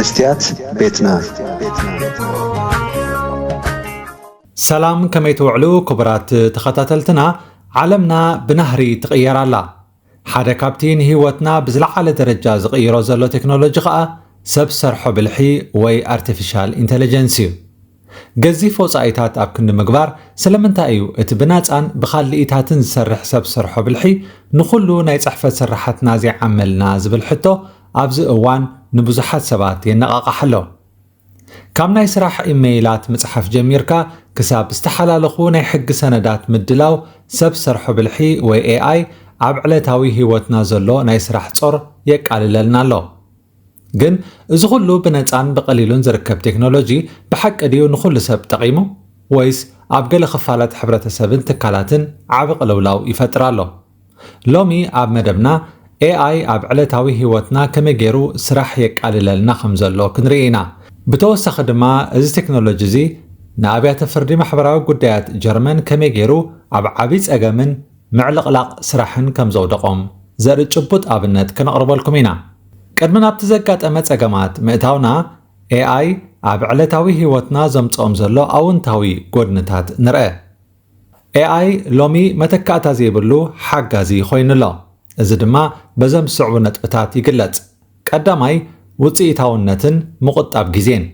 ስትያት ቤትና። ሰላም፣ ከመይ ትውዕሉ ክቡራት ተኸታተልትና? ዓለምና ብናህሪ ትቕየር ኣላ። ሓደ ካብቲ ንህይወትና ብዝለዓለ ደረጃ ዝቕይሮ ዘሎ ቴክኖሎጂ ኸኣ ሰብ ሰርሖ ብልሒ ወይ ኣርቲፊሻል ኢንተለጀንስ እዩ። ገዚፍ ወጻኢታት ኣብ ክንዲ ምግባር፣ ስለምንታይ እዩ እቲ ብናጻን ብኻልኢታትን ዝሰርሕ ሰብ ሰርሖ ብልሒ ንኹሉ ናይ ጽሕፈት ስራሓትና ዘይዓመልና ዝብል ሕቶ ኣብዚ እዋን ንብዙሓት ሰባት የነቓቕሕ ኣሎ። ካብ ናይ ስራሕ ኢመይላት ምጽሓፍ ጀሚርካ ክሳብ ዝተሓላለኹ ናይ ሕጊ ሰነዳት ምድላው ሰብ ሰርሖ ብልሒ ወይ ኤኣይ ኣብ ዕለታዊ ህይወትና ዘሎ ናይ ስራሕ ጾር የቃልለልና ኣሎ። ግን እዚ ኩሉ ብነጻን ብቐሊሉን ዝርከብ ቴክኖሎጂ ብሓቂ ድዩ ንኹሉ ሰብ ጠቒሙ? ወይስ ኣብ ገለ ክፋላት ሕብረተሰብን ትካላትን ዓቢ ቅልውላው ይፈጥር ኣሎ? ሎሚ ኣብ መደብና ኤኣይ ኣብ ዕለታዊ ህይወትና ከመይ ገይሩ ስራሕ የቃልለልና ከም ዘሎ ክንርኢ ኢና። ብተወሳኺ ድማ እዚ ቴክኖሎጂ እዚ ንኣብያተ ፍርዲ ማሕበራዊ ጉዳያት ጀርመን ከመይ ገይሩ ኣብ ዓቢ ጸገምን ምዕልቕላቕ ስራሕን ከም ዘውደቖም ዘርኢ ጭቡጥ ኣብነት ከነቕርበልኩም ኢና። ቅድሚ ናብቲ ዘጋጠመ ጸገማት ምእታውና፣ ኤኣይ ኣብ ዕለታዊ ህይወትና ዘምጽኦም ዘሎ ኣውንታዊ ጎድንታት ንርአ። ኤኣይ ሎሚ መተካእታ ዘይብሉ ሓጋዚ ኮይኑ ኣሎ። እዚ ድማ በዘም ዝስዕቡ ነጥብታት ይግለጽ። ቀዳማይ፣ ውጽኢታውነትን ምቑጣብ ግዜን።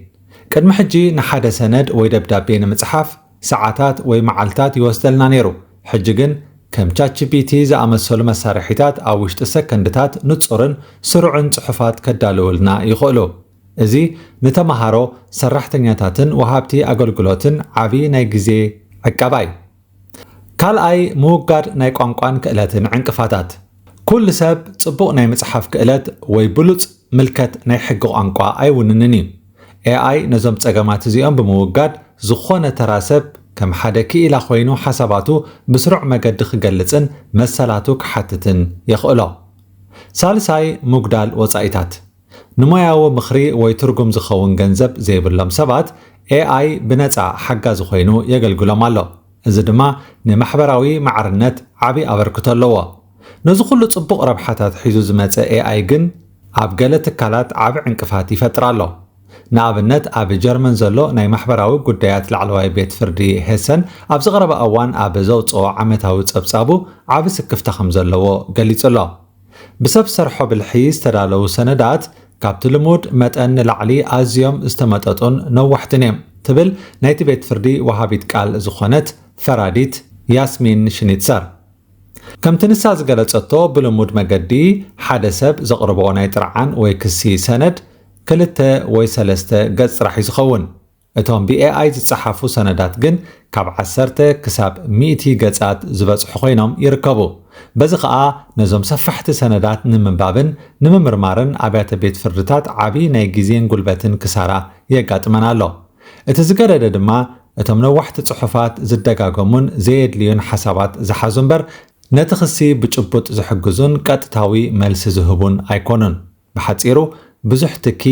ቅድሚ ሕጂ ንሓደ ሰነድ ወይ ደብዳቤ ንምጽሓፍ ሰዓታት ወይ መዓልታት ይወስደልና ነይሩ። ሕጂ ግን ከም ቻትጂፒቲ ዝኣመሰሉ መሳርሒታት ኣብ ውሽጢ ሰከንድታት ንጹርን ስሩዕን ጽሑፋት ከዳልውልና ይኽእሉ። እዚ ንተመሃሮ፣ ሰራሕተኛታትን ወሃብቲ ኣገልግሎትን ዓቢ ናይ ግዜ ዕቀባ እዩ። ካልኣይ፣ ምውጋድ ናይ ቋንቋን ክእለትን ዕንቅፋታት። ኩሉ ሰብ ጽቡቕ ናይ ምጽሓፍ ክእለት ወይ ብሉጽ ምልከት ናይ ሕጊ ቋንቋ ኣይውንንን እዩ። ኤኣይ ነዞም ጸገማት እዚኦም ብምውጋድ፣ ዝኾነ ተራ ሰብ ከም ሓደ ክኢላ ኮይኑ ሓሳባቱ ብስሩዕ መገዲ ክገልጽን መሰላቱ ክሓትትን የኽእሎ። ሳልሳይ፣ ምጉዳል ወጻኢታት። ንሞያዊ ምኽሪ ወይ ትርጉም ዝኸውን ገንዘብ ዘይብሎም ሰባት ኤኣይ ብነጻ ሓጋዚ ኮይኑ የገልግሎም ኣሎ። እዚ ድማ ንማሕበራዊ ማዕርነት ዓቢ ኣበርክቶ ኣለዎ። ነዚ ኩሉ ጽቡቕ ረብሓታት ሒዙ ዝመጸ ኤኣይ ግን ኣብ ገለ ትካላት ዓቢ ዕንቅፋት ይፈጥር ኣሎ። ንኣብነት፣ ኣብ ጀርመን ዘሎ ናይ ማሕበራዊ ጉዳያት ላዕለዋይ ቤት ፍርዲ ሄሰን ኣብ ዝቐረበ እዋን ኣብ ዘውጽኦ ዓመታዊ ጸብጻቡ ዓቢ ስክፍታ ከም ዘለዎ ገሊጹ ኣሎ። ብሰብ ሰርሖ ብልሒ ዝተዳለዉ ሰነዳት ካብቲ ልሙድ መጠን ንላዕሊ ኣዝዮም ዝተመጠጡን ነዋሕትን እዮም ትብል ናይቲ ቤት ፍርዲ ወሃቢት ቃል ዝኾነት ፈራዲት ያስሚን ሽኒትሰር። ከምቲ ንሳ ዝገለጸቶ፣ ብልሙድ መገዲ ሓደ ሰብ ዘቕርቦ ናይ ጥርዓን ወይ ክሲ ሰነድ ክልተ ወይ ሰለስተ ገጽ ጥራሕ እዩ ዝኸውን። እቶም ብኤኣይ ዝጸሓፉ ሰነዳት ግን ካብ ዓሰርተ ክሳብ ሚእቲ ገጻት ዝበጽሑ ኮይኖም ይርከቡ። በዚ ኸኣ ነዞም ሰፋሕቲ ሰነዳት ንምንባብን ንምምርማርን ኣብያተ ቤት ፍርድታት ዓቢ ናይ ግዜን ጉልበትን ክሳራ የጋጥመን ኣሎ። እቲ ዝገደደ ድማ እቶም ነዋሕቲ ጽሑፋት ዝደጋገሙን ዘየድልዩን ሓሳባት ዝሓዙ እምበር ነቲ ክሲ ብጭቡጥ ዝሕግዙን ቀጥታዊ መልሲ ዝህቡን ኣይኮኑን። ብሓጺሩ ብዙሕ ትኪ፣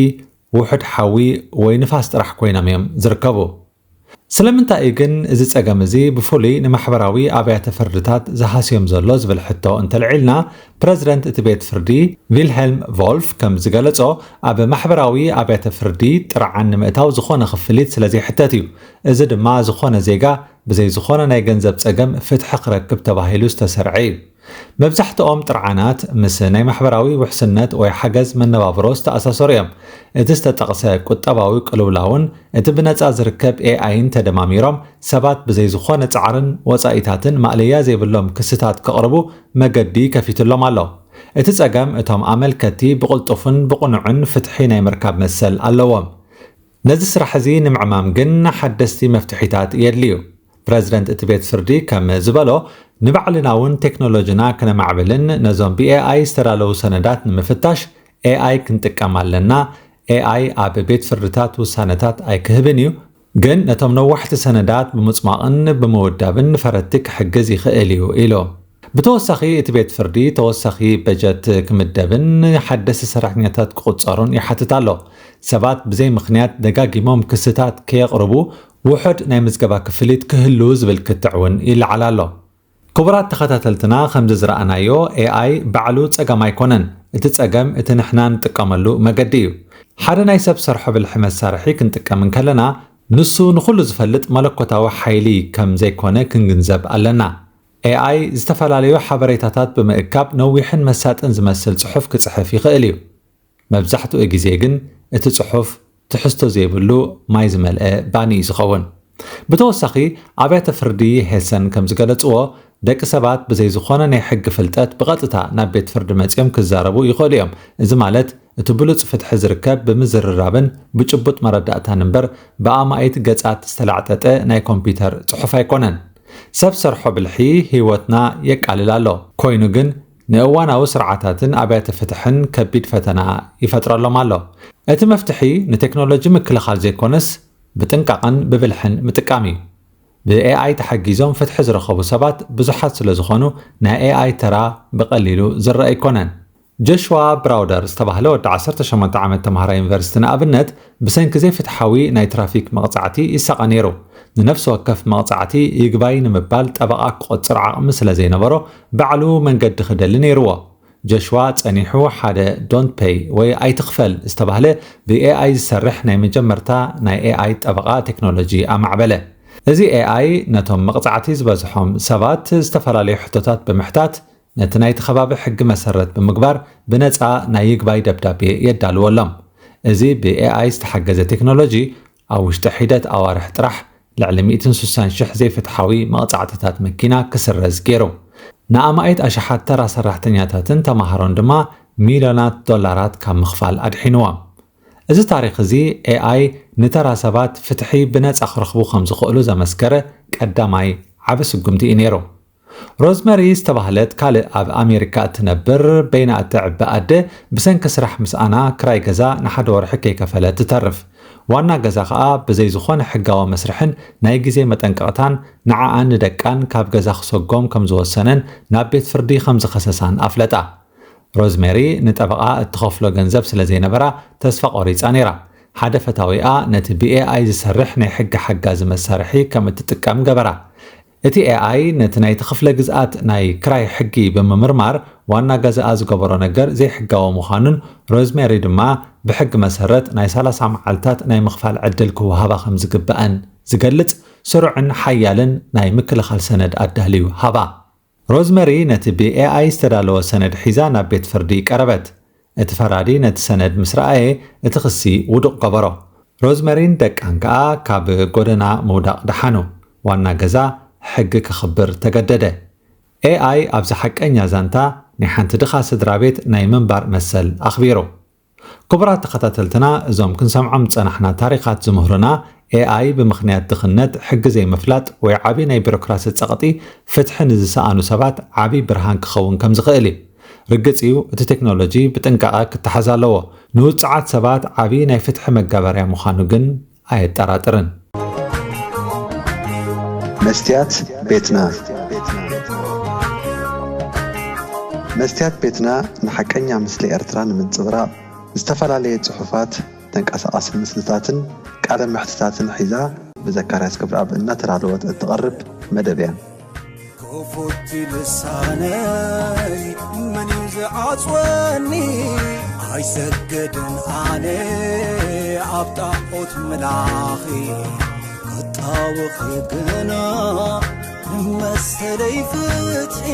ውሑድ ሓዊ ወይ ንፋስ ጥራሕ ኮይኖም እዮም ዝርከቡ። ስለምንታይ እዩ ግን እዚ ጸገም እዚ ብፍሉይ ንማሕበራዊ ኣብያተ ፍርድታት ዝሃስዮም ዘሎ ዝብል ሕቶ እንተልዒልና፣ ፕረዚደንት እቲ ቤት ፍርዲ ቪልሄልም ቮልፍ ከም ዝገለጾ፣ ኣብ ማሕበራዊ ኣብያተ ፍርዲ ጥርዓን ንምእታው ዝኾነ ክፍሊት ስለ ዘይሕተት እዩ። እዚ ድማ ዝኾነ ዜጋ ብዘይ ዝኾነ ናይ ገንዘብ ጸገም ፍትሒ ክረክብ ተባሂሉ ዝተሰርዐ እዩ። መብዛሕትኦም ጥርዓናት ምስ ናይ ማሕበራዊ ውሕስነት ወይ ሓገዝ መነባብሮ ዝተኣሳሰሩ እዮም። እቲ ዝተጠቕሰ ቁጠባዊ ቅልውላውን እቲ ብነጻ ዝርከብ ኤኣይን ተደማሚሮም ሰባት ብዘይ ዝኾነ ጻዕርን ወጻኢታትን ማእለያ ዘይብሎም ክስታት ከቕርቡ መገዲ ከፊቱሎም ኣሎ። እቲ ጸገም እቶም ኣመልከቲ ብቕልጡፍን ብቕኑዕን ፍትሒ ናይ ምርካብ መሰል ኣለዎም። ነዚ ስራሕ እዚ ንምዕማም ግን ሓደስቲ መፍትሒታት የድልዩ። ፕረዚደንት እቲ ቤት ፍርዲ ከም ዝበሎ፣ ንባዕልና እውን ቴክኖሎጂና ክነማዕብልን ነዞም ብኤኣይ ዝተዳለዉ ሰነዳት ንምፍታሽ ኤኣይ ክንጥቀም ኣለና። ኤኣይ ኣብ ቤት ፍርድታት ውሳነታት ኣይክህብን እዩ፣ ግን ነቶም ነዋሕቲ ሰነዳት ብምጽሟቕን ብምውዳብን ንፈረድቲ ክሕግዝ ይኽእል እዩ ኢሉ። ብተወሳኺ እቲ ቤት ፍርዲ ተወሳኺ በጀት ክምደብን ሓደስቲ ሰራሕተኛታት ክቑጸሩን ይሓትት ኣሎ። ሰባት ብዘይ ምኽንያት ደጋጊሞም ክስታት ከየቕርቡ ውሑድ ናይ ምዝገባ ክፍሊት ክህሉ ዝብል ክትዕ እውን ይለዓል ኣሎ። ክቡራት ተኸታተልትና፣ ከምዚ ዝረኣናዮ ኤኣይ ባዕሉ ጸገም ኣይኮነን። እቲ ጸገም እቲ ንሕና ንጥቀመሉ መገዲ እዩ። ሓደ ናይ ሰብ ሰርሖ ብልሒ መሳርሒ ክንጥቀም እንከለና፣ ንሱ ንኹሉ ዝፈልጥ መለኮታዊ ሓይሊ ከም ዘይኮነ ክንግንዘብ ኣለና። ኤኣይ ዝተፈላለዩ ሓበሬታታት ብምእካብ ነዊሕን መሳጥን ዝመስል ጽሑፍ ክጽሕፍ ይኽእል እዩ። መብዛሕትኡ ግዜ ግን እቲ ጽሑፍ ትሕዝቶ ዘይብሉ ማይ ዝመልአ ባኒ እዩ ዝኸውን። ብተወሳኺ ኣብያተ ፍርዲ ሄሰን ከም ዝገለጽዎ፣ ደቂ ሰባት ብዘይ ዝኾነ ናይ ሕጊ ፍልጠት ብቐጥታ ናብ ቤት ፍርዲ መጺኦም ክዛረቡ ይኽእሉ እዮም። እዚ ማለት እቲ ብሉጽ ፍትሒ ዝርከብ ብምዝርራብን ብጭቡጥ መረዳእታን እምበር ብኣማኢት ገጻት ዝተላዕጠጠ ናይ ኮምፒውተር ጽሑፍ ኣይኮነን። ሰብ ሰርሖ ብልሒ ህይወትና የቃልል ኣሎ። ኮይኑ ግን ንእዋናዊ ስርዓታትን ኣብያተ ፍትሕን ከቢድ ፈተና ይፈጥረሎም ኣሎ። እቲ መፍትሒ ንቴክኖሎጂ ምክልኻል ዘይኮነስ ብጥንቃቐን ብብልሕን ምጥቃም እዩ። ብኤኣይ ተሓጊዞም ፍትሒ ዝረኸቡ ሰባት ብዙሓት ስለ ዝኾኑ ናይ ኤኣይ ተራ ብቐሊሉ ዝረአ ኣይኮነን። ጆሽዋ ብራውደር ዝተባህለ ወዲ ዓሰርተ ሸሞንተ ዓመት ተምሃራይ ዩኒቨርሲቲ ንኣብነት ብሰንኪ ዘይፍትሓዊ ናይ ትራፊክ መቕጻዕቲ ይሳቐ ነይሩ። ንነፍሲ ወከፍ መቕጻዕቲ ይግባይ ንምባል ጠበቓ ክቖጽር ዓቕሚ ስለ ዘይነበሮ ባዕሉ መንገዲ ክደሊ ነይርዎ። ጆሽዋ ጸኒሑ ሓደ ዶንት ፔይ ወይ ኣይትኽፈል ዝተባህለ ብኤኣይ ዝሰርሕ ናይ መጀመርታ ናይ ኤኣይ ጠበቓ ቴክኖሎጂ ኣማዕበለ። እዚ ኤኣይ ነቶም መቕጻዕቲ ዝበዝሖም ሰባት ዝተፈላለዩ ሕቶታት ብምሕታት ነቲ ናይቲ ከባቢ ሕጊ መሰረት ብምግባር ብነጻ ናይ ይግባይ ደብዳቤ የዳልወሎም። እዚ ብኤኣይ ዝተሓገዘ ቴክኖሎጂ ኣብ ውሽጢ ሒደት ኣዋርሕ ጥራሕ ልዕሊ ሚእትን ስሳን ሽሕ ዘይፍትሓዊ መቕጻዕትታት መኪና ክስረዝ ገይሩ። ንኣማኢት ኣሽሓት ተራ ሰራሕተኛታትን ተማሃሮን ድማ ሚልዮናት ዶላራት ካብ ምኽፋል ኣድሒንዎም። እዚ ታሪኽ እዚ ኤኣይ ንተራ ሰባት ፍትሒ ብነጻ ክረኽቡ ከም ዝኽእሉ ዘመስከረ ቀዳማይ ዓቢ ስጉምቲ እዩ ነይሩ። ሮዝመሪ ዝተባህለት ካልእ ኣብ ኣሜሪካ እትነብር በይና እትዕቢ ኣደ ብሰንኪ ስራሕ ምስኣና ክራይ ገዛ ንሓደ ወርሒ ከይከፈለት ትተርፍ። ዋና ገዛ ከኣ ብዘይ ዝኾነ ሕጋዊ መስርሕን ናይ ግዜ መጠንቀቕታን ንዓኣን ንደቃን ካብ ገዛ ክሰጎም ከም ዝወሰነን ናብ ቤት ፍርዲ ከም ዝኸሰሳን ኣፍለጣ። ሮዝሜሪ ንጠበቓ እትኸፍሎ ገንዘብ ስለ ዘይነበራ ተስፋ ቆሪጻ ነይራ። ሓደ ፈታዊኣ ነቲ ብኤኣይ ዝሰርሕ ናይ ሕጊ ሓጋዚ መሳርሒ ከም እትጥቀም ገበራ። እቲ ኤኣይ ነቲ ናይቲ ክፍለ ግዝኣት ናይ ክራይ ሕጊ ብምምርማር ዋና ገዛኣ ዝገበሮ ነገር ዘይሕጋዊ ምዃኑን ሮዝሜሪ ድማ ብሕጊ መሰረት ናይ ሰላሳ መዓልታት ናይ ምኽፋል ዕድል ክወሃባ ከም ዝግበኣን ዝገልጽ ስሩዕን ሓያልን ናይ ምክልኻል ሰነድ ኣዳልዩ ሃባ። ሮዝመሪ ነቲ ብኤኣይ ዝተዳለወ ሰነድ ሒዛ ናብ ቤት ፍርዲ ቀረበት። እቲ ፈራዲ ነቲ ሰነድ ምስ ረኣየ እቲ ክሲ ውዱቕ ገበሮ። ሮዝመሪን ደቃን ከኣ ካብ ጎደና ምውዳቕ ደሓኑ። ዋና ገዛ ሕጊ ከኽብር ተገደደ። ኤኣይ ኣብዚ ሓቀኛ ዛንታ ናይ ሓንቲ ድኻ ስድራ ቤት ናይ ምንባር መሰል ኣኽቢሩ። ክቡራት ተኸታተልትና፣ እዞም ክንሰምዖም ዝጸናሕና ታሪኻት ዝምህሩና ኤኣይ ብምኽንያት ድኽነት፣ ሕጊ ዘይምፍላጥ ወይ ዓቢ ናይ ቢሮክራሲ ጸቕጢ ፍትሒ ንዝሰኣኑ ሰባት ዓቢ ብርሃን ክኸውን ከም ዝኽእል እዩ። ርግጽ እዩ፣ እቲ ቴክኖሎጂ ብጥንቃቐ ክተሓዝ ኣለዎ። ንውጹዓት ሰባት ዓቢ ናይ ፍትሒ መጋበርያ ምዃኑ ግን ኣየጠራጥርን። መስትያት ቤትና። መስትያት ቤትና ንሓቀኛ ምስሊ ኤርትራ ንምንጽብራቕ ዝተፈላለየ ጽሑፋት፣ ተንቀሳቓሲ ምስልታትን ቃለ መሕትታትን ሒዛ ብዘካርያስ ገብረኣብ እናተዳለወት እትቐርብ መደብ እያ። ክፉት ልሳነይ መን እዩ ዝዓጽወኒ? ኣይሰግድን ኣነ ኣብ ጣዖት ምላኺ፣ ክጣወኺ ግና ንመሰለይ ፍትሒ።